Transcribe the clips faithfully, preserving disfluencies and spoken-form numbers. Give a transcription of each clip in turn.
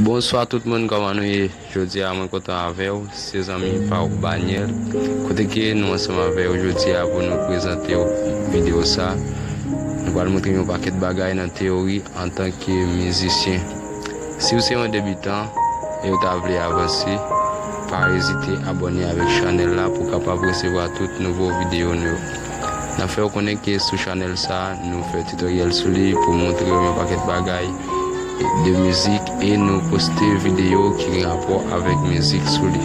Bonswa tout moun, kòman nou ye? Jodi a mwen kontan avè w, se zanmi pa w Banyèl. Kote ke nou ansanm avè w jodi a pou nou prezante w videyo sa. Nou pral montre yon pakèt bagay nan teyori antanke mizisyen. Si w se yon debitan e w ta vle avanse, pa ezite abòne avèk chanèl la pou w kapab resevwa tout nouvo videyo nou yo. N ap fè w konnen ke sou chanèl sa, nou fè titoryèl sou li pou montre w yon pakèt bagay de mizik e nou poste videyo ki gen rapò avèk mizik sou li.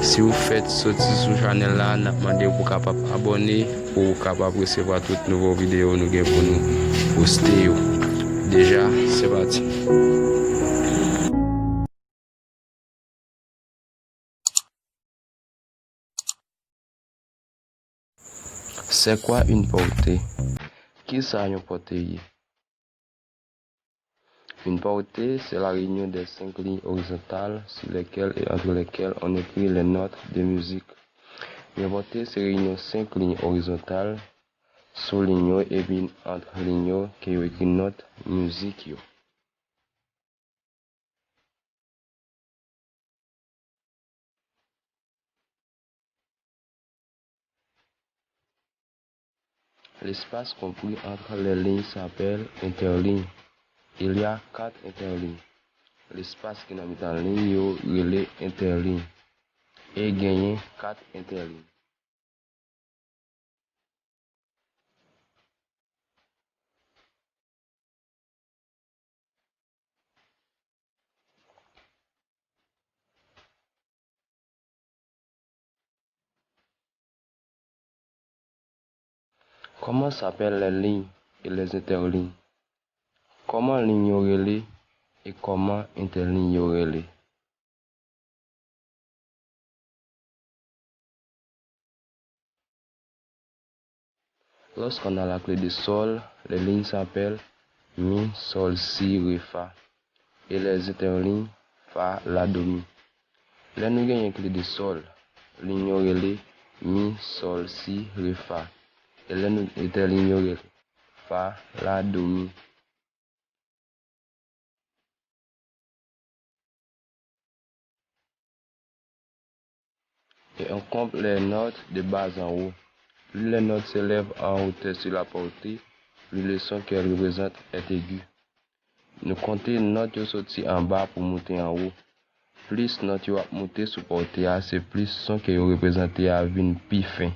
Si w fèt soti sou chanèl la, n ap mande w pou w kapab abòne pou w kapab resevwa tout nouvo videyo nou gen pou nou poste yo. Deja, se pati. C'est quoi une portée? Kisa yon pòte ye? Une portée, c'est la réunion des cinq lignes horizontales sur lesquelles et entre lesquelles on écrit les notes de musique. Yon pòte se reyinyon senk liy orizontal sou liy yo epi ant liy yo ke yo ekri nòt mizik yo. L'espace compris entre les lignes s'appelle interligne. Il y a quatre interlignes. Lespas ki nan mitan liy yo rele entèliy. E genyen kat entèliy. Comment s'appellent les lignes et les interlignes? Kòman liy yo rele e kòman entèliy yo rele? Lorsqu'on a la clé de sol, les lignes s'appellent mi, sol, si, re, fa, et les interlignes, fa, la, do, mi. Lè nou genyen kle de sol, liy yo rele mi, sol, si, re, fa. E lè nou entèliy yo rele fa, la, do, mi. Et on compte les notes de bas en haut. Plus les notes s'élèvent en hauteur sur la portée, plus le son qu'elle représente est aigu. Nou konte nòt yo soti anba pou moute anwo. Plis nòt yo ap moute sou pòte a, se plis son ke yo reprezante a vin pi fen.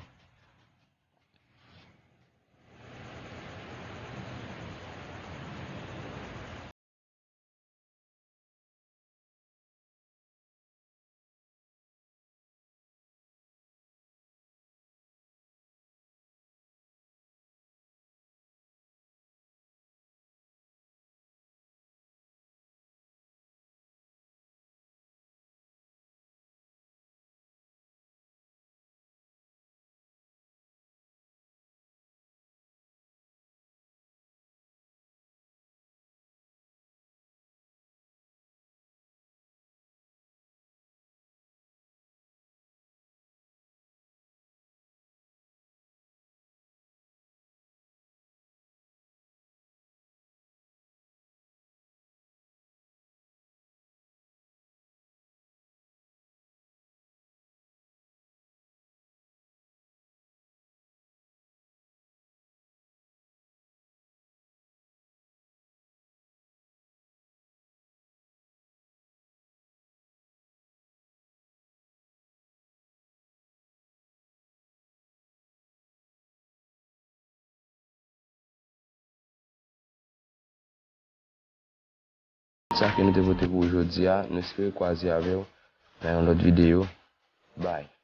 Sa ke nou te pote pou ou jodi a, nou espere kwaze avè w nan yon lòt videyo. Bye.